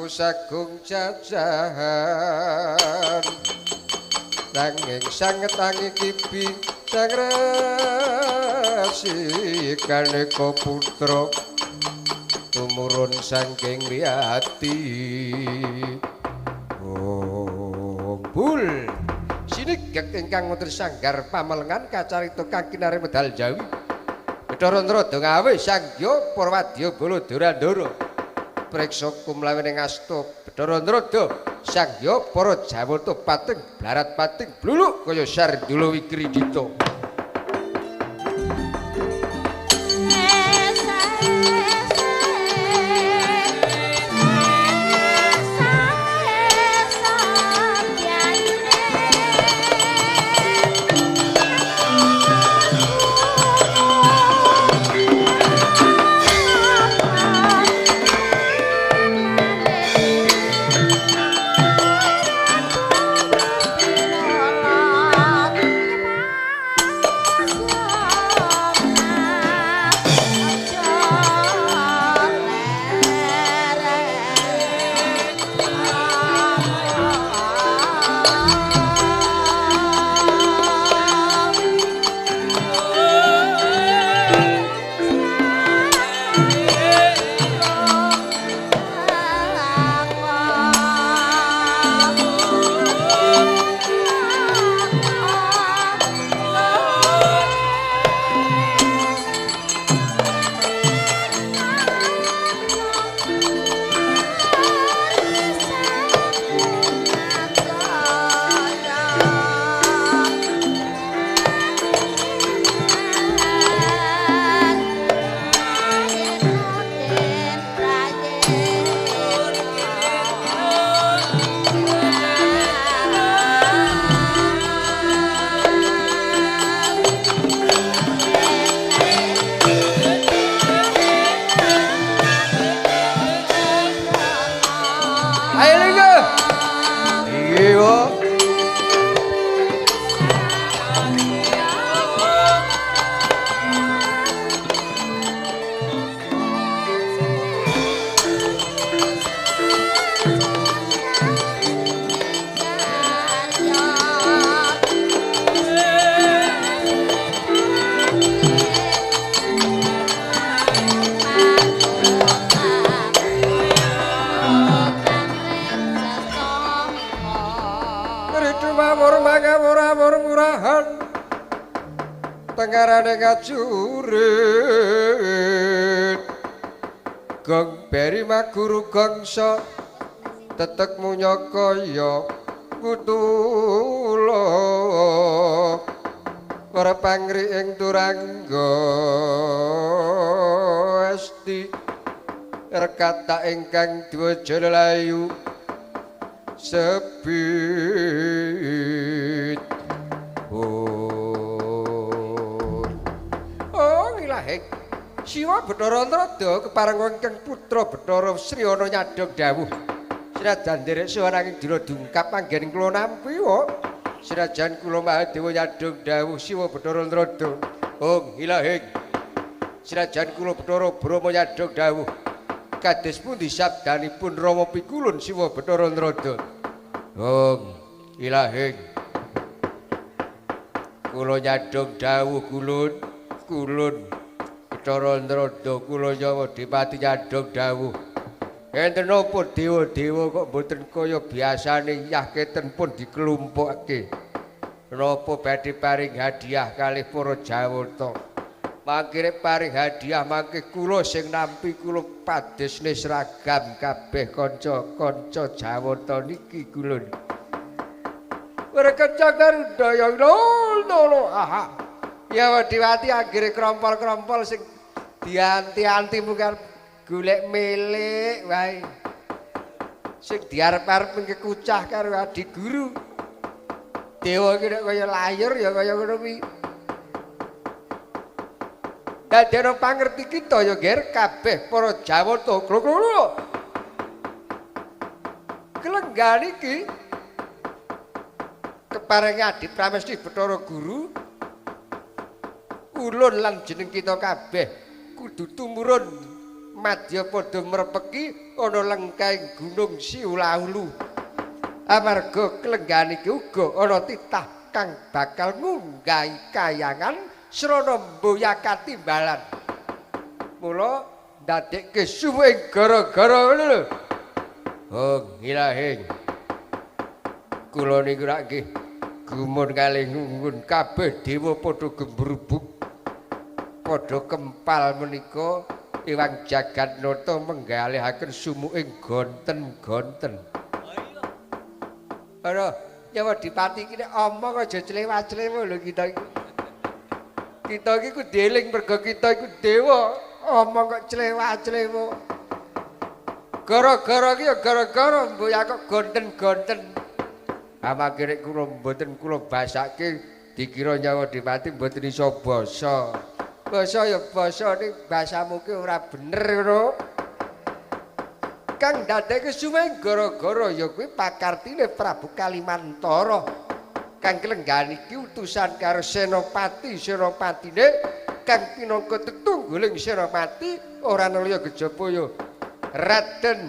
Sagung jajahan nanging sanget tangi kibi sang resi kaneka putra tumurun saking Wiyati. Bul sinigek ingkang wonten sanggar pamelengan kacarita kang kinare medal Jawi. Bathara Narada ngawe Sangya Purwadya Baladurandara. Preksa kumlawi ning asta Bathara Narada Sangya para Jawata pating blarat pating bluluk kaya sardula wikridita. Tengarane ngajurit gong beri maguru gongso tetek munyakaya kutula para pangri ing turangga esti rekata ingkang dwaja layu sepit. Siwa Bathara Narada kepareng ingkang putra Bathara Sriyana nyadhong dawuh sinajan nderek suwan angin dina dungkap anggen kula nampi wa sinajan kula Mahadewa nyadhong dawuh Siwa Bathara Narada. Ong ilahing sinajan kula Bathara Brahma nyadhong dawuh kados pundi sabdanipun Rama pikulun Siwa Bathara Narada. Ong ilahing kula nyadhong dawuh kulun kulun Bathara Narada kula nyawa dipati nyadhong dawuh. Enten napa dewa-dewa kok mboten kaya biasane yah keten pun dikelumpukake. Napa badhe paring hadiah kalih para Jawata. Mangkire paring hadiah mangke kula sing nampi kula padesne seragam kabeh kanca-kanca Jawata niki kulun. Werkeca Garuda ya lho aha. Ya Wediwati anggere krompol-krompol sing dianti-anti mungkin golek milik wae. Sing diarep-arep mengke kucah karo adi guru. Dewa iki nek kaya layur ya kaya ngono kuwi. Dadene pangerti kita ya ger kabeh para Jawata klo-klo. Kelenggan iki kepareng Adi Pramesti Bathara Guru ulun lan jeneng kita kabeh kudu tumurun Madya padha mrepeki ana lengkahing Gunung Siulaulu. Amarga klenggahan iki uga ana titah kang bakal ngunggahi kayangan srana mboya katimbalan. Mula ndadekke suwing gara-gara ngono lho. Oh, ilahing. Kula niku rak nggih gumun kalih ngungun kabeh dewa padha gembrubuk. Padha kempal menika Ewang Jagatnata menggalihaken sumuking gonten-gonten. Ora nyawa dipati iki nek omong aja clewa-clewa lho kita iki. Kita iki kudu eling mergo kita iku dewa, omong kok clewa-clewa. Gara-gara iki ya gara-gara mboya kok gonten-gonten. Amangke nek kula mboten kula basake dikira nyawa dipati mboten iso basa. Basa ya basa ning basamu ki ora bener ngono. Kang ndadekke suweng gara-gara ya kuwi pakartine Prabu Kalimantara. Kang klenggahan iki utusan karo senopati senopatine kang pinangka tetungguling senopati ora ana liya kejaba ya Raden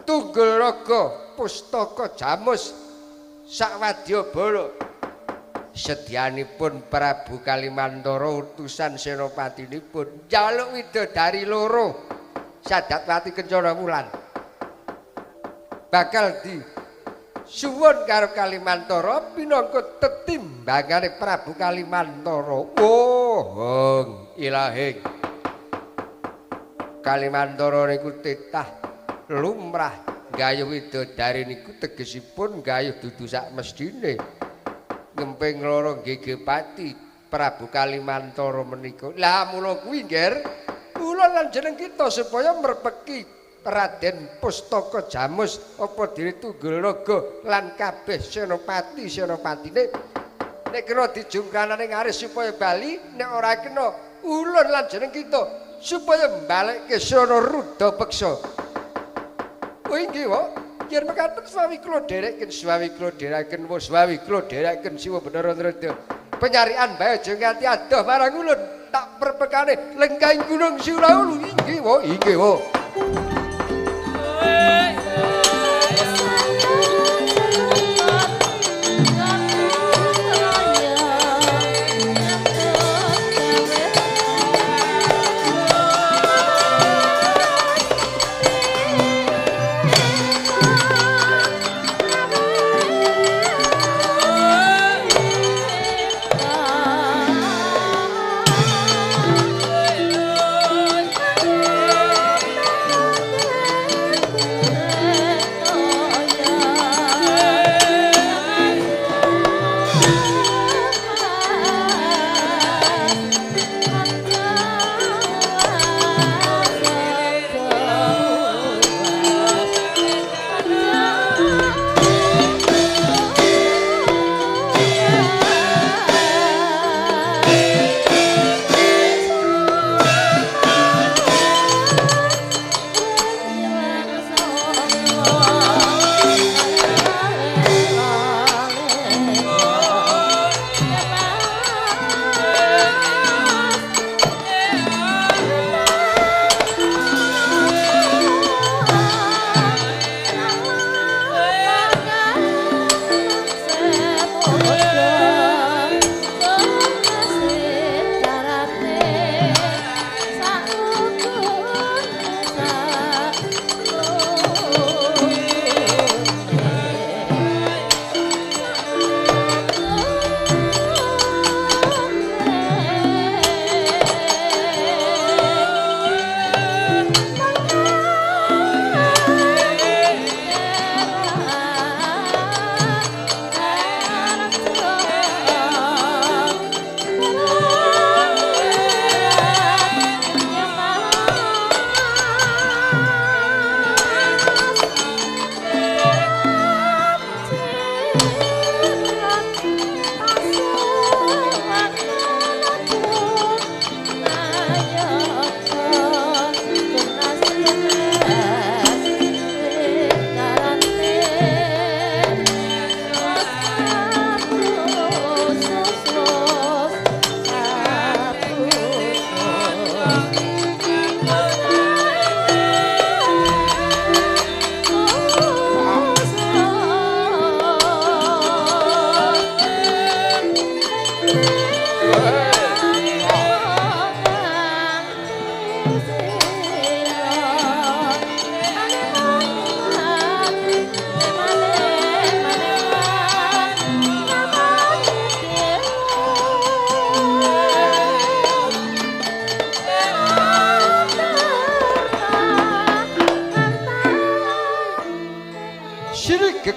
Tunggul Raga Pustaka Jamus Sakwadyabala. Sedyanipun Prabu Kalimantara utusan senopatinipun njaluk widodari loro Sadatwati Kencana Wulan bakal di suwun karo Kalimantara pinangka tetimbangane Prabu Kalimantara. Oh, hong ilahing. Kalimantara niku titah lumrah gayuh widodari niku tegesipun gayuh dudu sak mesthine. Ngemping loro nggih Prabu Kalimantara menika. Lah mula kuwi nggih kula lan jeneng kita supaya mrepeki Raden Pustaka Jamus apa dene Tunggul Raga lan kabeh senopati senopatine nek kena dijungkanane ngaris supaya bali, nek ora kena ulun lan jeneng kita supaya mbalekke srana rudha peksa. Oh inggih, Pak. Yen mekaten swawi kula dhereken, swawi kula dhereken, swawi kula dhereken Siwa Bathara Narada. Penyarian bae aja nganti adoh marang ulun, tak perpekane lengkahing Gunung Siulaulu. Inggih, Pak, inggih, Pak. Oh.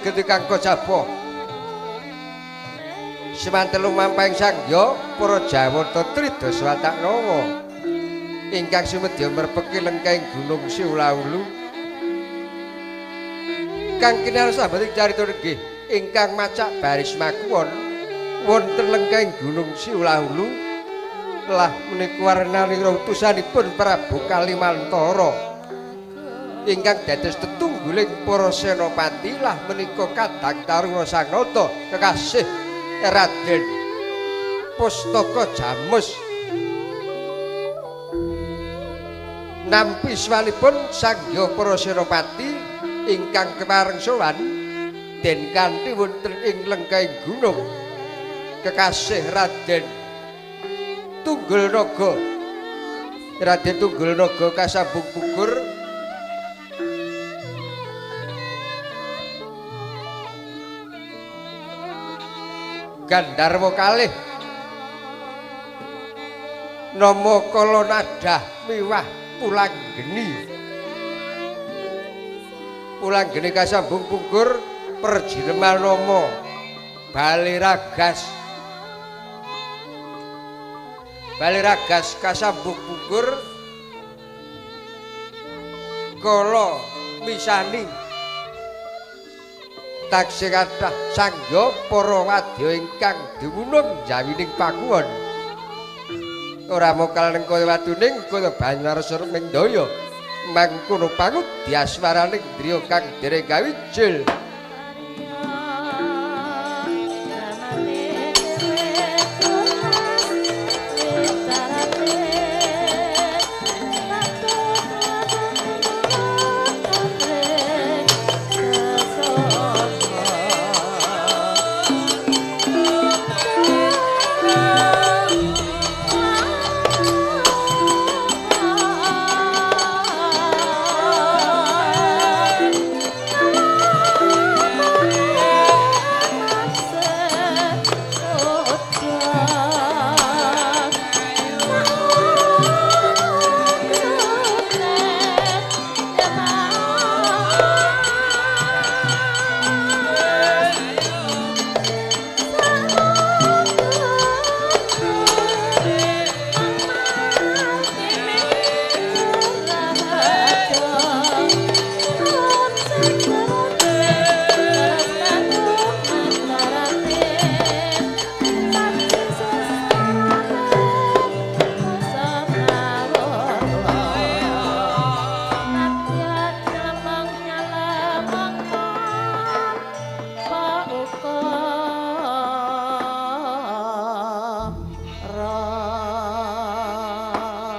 genti kang kocapa. Semanten lumampahing sangya para Jawata Tridas watak nawa ingkang sumedya merpeki lengkeng Gunung Siulaulu. Kang kinarsa sambeting carita nggih ingkang macak baris makuwon wonten lengkeng Gunung Siulaulu lah menika warnanira utusanipun Prabu Kalimantara ingkang dados tetungguling para senopati lah menika kadang taruna sangnata kekasih Raden Pustaka Jamus. Nampi swanipun sangya para senopati ingkang kepareng sowan den kanthi wonten ing lengkeng gunung kekasih Raden Tunggul Naga. Raden Tunggul Naga kasambung pugur Gandharwa kalih nama Kala Nadah miwah Pulanggeni. Pulanggeni kasambung pungkur perjineman nama Baliragas. Baliragas kasambung pungkur Kala Misani. Taksih kathah sangya para wadya ingkang dumunung jawining pakuwon. Ora mokal ning kaya watuning kaya banyu ning daya. Mangkono pangudyaswaraning driya kang dereng kawijil.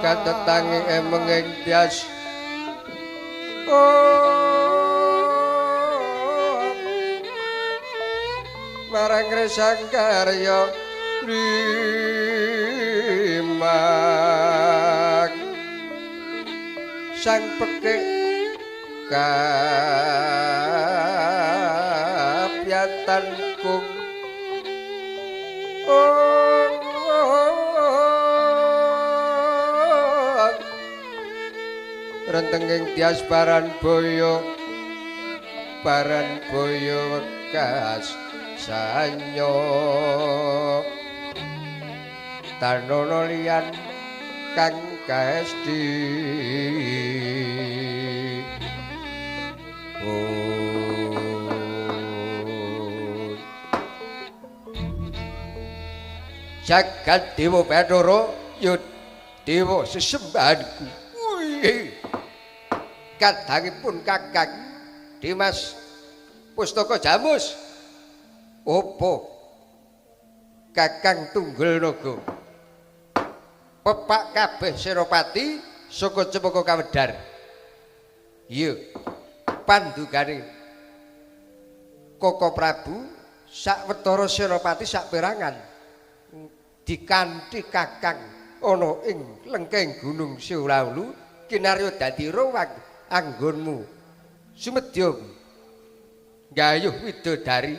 Katetangi emenging tias marang resang karya rimak sang pekik kapyatan kung rentenging tias baran boyo wekas sanyo tanono liyan kang kaesti. Jagat Dewa Bathara ya dewa sesembahanku. Kadangipun Kakang Dimas Pustaka Jamus. Opo Kakang Tunggul Naga pepak kabeh senopati saka Cempaka Kawedar. Iya, pandugane Koko Prabu sawetara senopati saperangan dikanthi Kakang ana ing lengkeng Gunung Siulaulu kinarya dadi rowang anggonmu sumedya gayuh widodari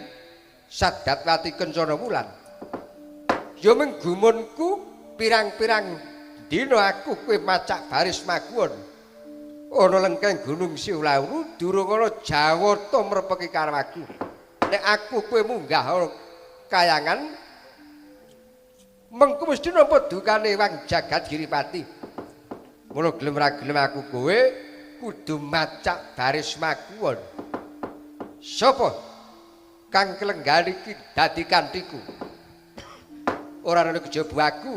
Sadatwati Kencana Wulan. Ya mung gumunku pirang-pirang dina aku kowe macak baris maguwon ana lengkeng Gunung Siulawu durung ana Jawata mrepeki karo aku. Nek aku kowe munggah kayangan mengko mesti nampa dukane wang jagat Giripati. Mula gelem ra gelem aku kowe kudu macak baris makuwon. Sapa kang kelenggan iki dadi kantiku? Ora ana kejaba aku,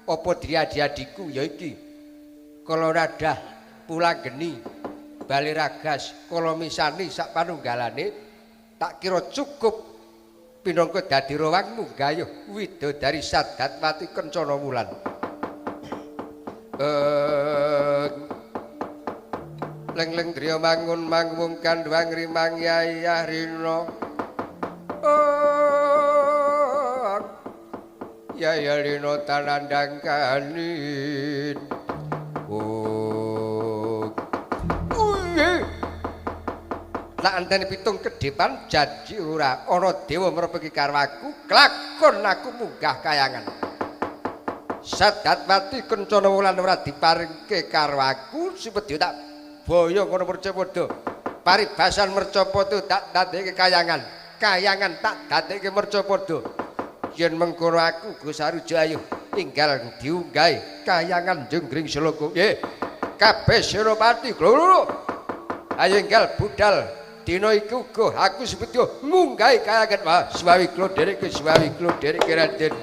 apa driadi-adiku ya iki. Kala radah Pulanggeni, Baliragas, kala misani sak panunggalane tak kira cukup pinangka dadi rawangmu gayuh widodari Sadatwati Kencana Wulan. Leng-leng driya mangun mangwung kandhwang rimang yayah rina. Yaya rina tanandang kanin. Tak anteni pitung kedepan janji ora ana dewa mrepeki karo aku, klakon aku munggah kayangan. Sadatwati Kencana Wulan ora diparingke karo aku, supedya tak boyo ngono mercapada. Paribasan mercapada tak dadekke kayangan, kayangan tak dadekke mercapada. Yen mengkono aku Gus Saruja ayo tinggal diunggahi kayangan Jenggring Seloko. Nggih. Kabeh Senopati lho. Ayo enggal budal. Dina iku uga aku sepedya ngunggahi kayangan. Wah, swawi kula dhereke, swawi kula dhereke Raden.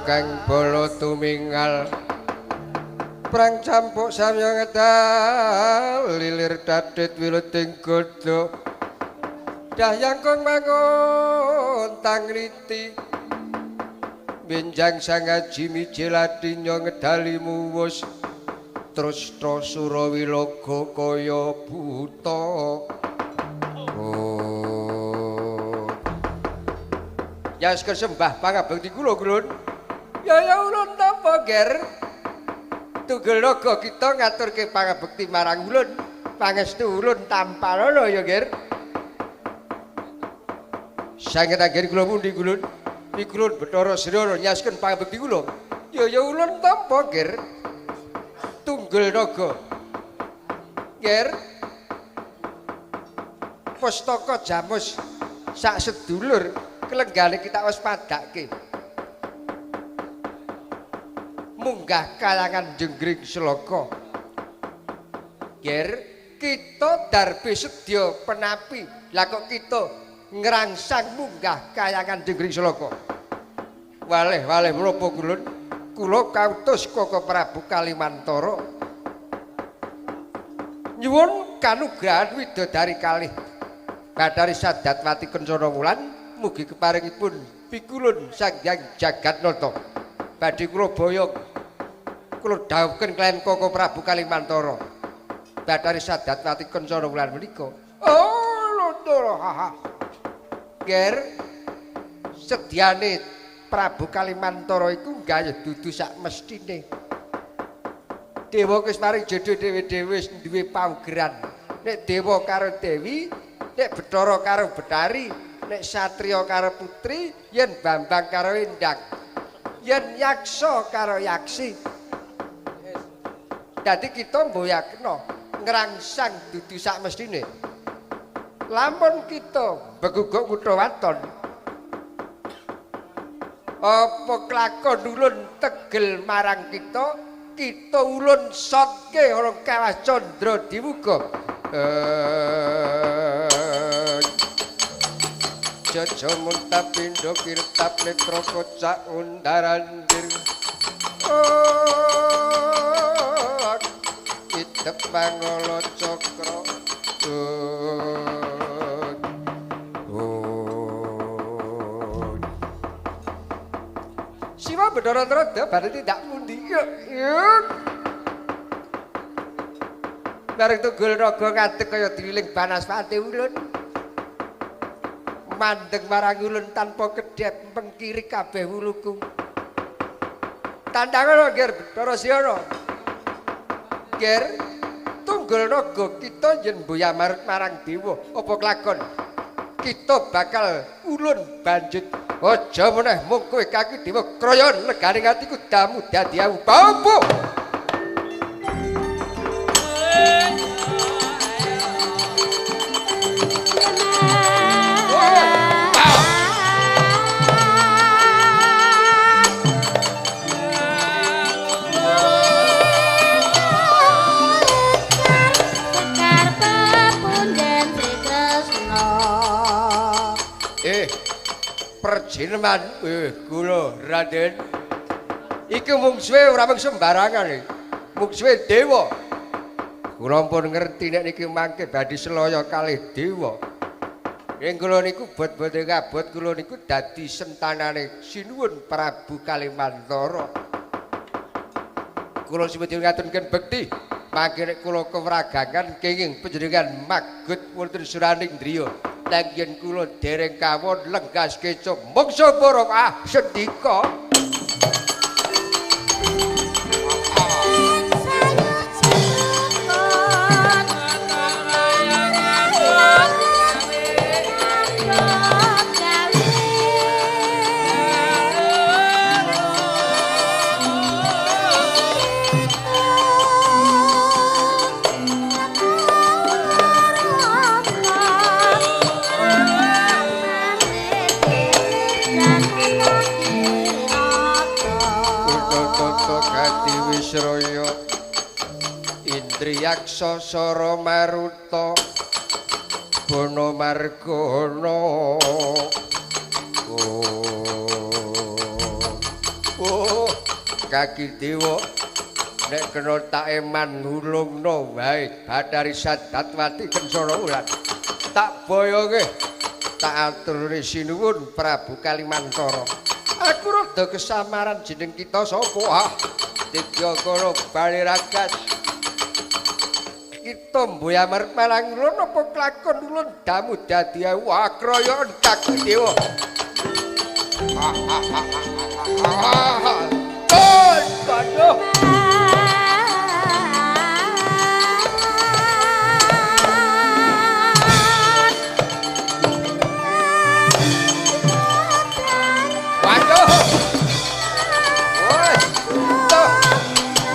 Kang bala tumingal prang campuk samya ngedal lilir dadit wiluting godha dahyangkung mangun tangriti benjang sangaji mijilati ngedali muwus trustra surawilaga kaya buta. Oh ya sembah pangabekti kula Grun. Ya ya ulun tampa ger. Tunggul naga kita ngaturke pangabekti marang ulun. Pangestu ulun tamparana ya ger. Sanget anggen kula pundi ulun? Pikulun Bathara Srana nyasken pangabekti kula. Ya ya ulun tampa ger. Tunggul naga. Ger. Pustaka Jamus sak sedulur kelenggane kita wis padake. Munggah kalangan Jenggring Seloko. Ger, kita darbe sedya penapi. Lah kok kita ngrangsang munggah kayangan Jenggring Seloko. Waleh-waleh menapa kulun? Kula kautus Koko Prabu Kalimantara. Nyuwun Kanugrahan widodari kalih Bathari Sadatwati Kencana Wulan mugi keparingipun pikulun Sang Hyang Jagatnata. Badhe kula boyong kula dhawuhken kaliyan Koko Prabu Kalimantara. Bathari Sadatwati Kencana Wulan menika. Oh, Lotoro ha. Ger sedyane Prabu Kalimantara iku gayuh dudu sak mestine. Dewa wis paring jodho dhewe-dhewe wis duwe paugeran. Nek dewa karo dewi, nek Bathara karo Bathari, nek satriya karo putri, yen Bambang karo Endang, yen yaksa karo yaksi. Dadi kita mboyakna ngrangsang dudu sak mestine. Lamun kita beguguk kutha waton, apa klakon ulun tegel marang kita, kita ulun sotke ana kawah candra diwuga. Jaja muntap pindha kirtap netra kocak undarandir. Idep mangala cakra. Siwa Bathara Narada badhe tindak pundi? Bareng tunggul naga ngadeg kaya diwiling banaspati ulun. Mandeg marang ulun tanpa kedhep mengkiri kabeh wuluku. Tandhangan Ger Bathara Siyana. Ger tunggul naga kita yen mboya marang dewa apa kelakon? Kita bakal ulun banjut. Aja meneh mung kowe kaki dewa kroyon legane atiku damu dadi awu. Apa? Perjineman kula Raden iki mungsuhe ora mung sembarangan iki, mungsuhe dewa. Kula pun ngerti nek niki mangke badhe selaya kalih dewa. Ing kula niku bot-bote kabot kula niku dadi sentanane Sinuwun Prabu Kalimantara. Kula sipun ngaturken bekti mangke nek kula kewragangan kenging panjenengan magut wonten suraning driya. Nanging kula dereng kawon lenggas keca mungsa borong ah sendika. Indriyaksa sara maruta bono margana. Oh kaki dewa nek kena tak eman hulungno wae Bathari Sadatwati Kencana Wulan. Tak boyonge tak aturne sinuwun Prabu Kalimantara. Aku rada kesamaran jeneng kita sapa? Ah Didyakara Baliragas. Kita mboya marang ulun apa klakon ulun damu dadi awu akroyon kaki dewa. Aduh. Waduh. Woi. Tuh.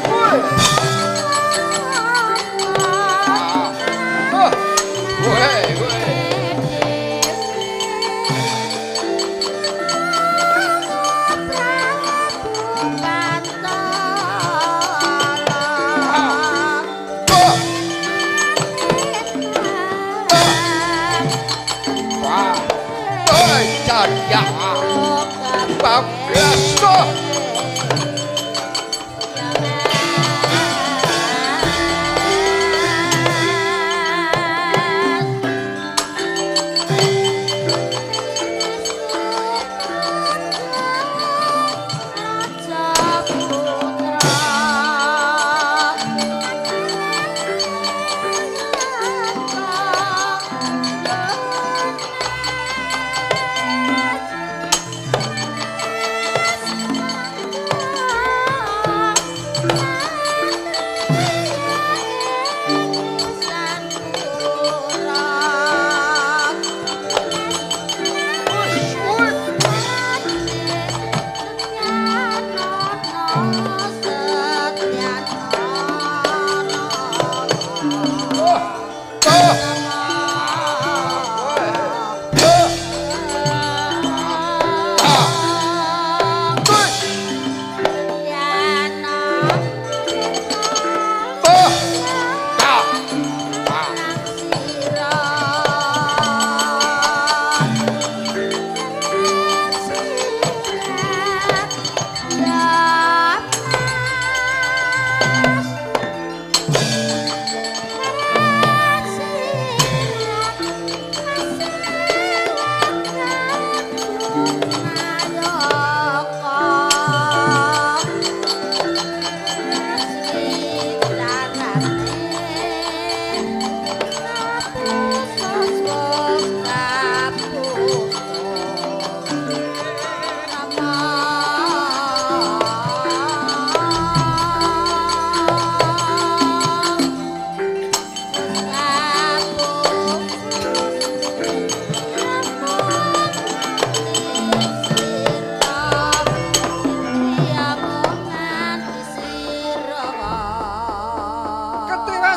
Woi. Woi, woi.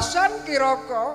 Alasan kiraka.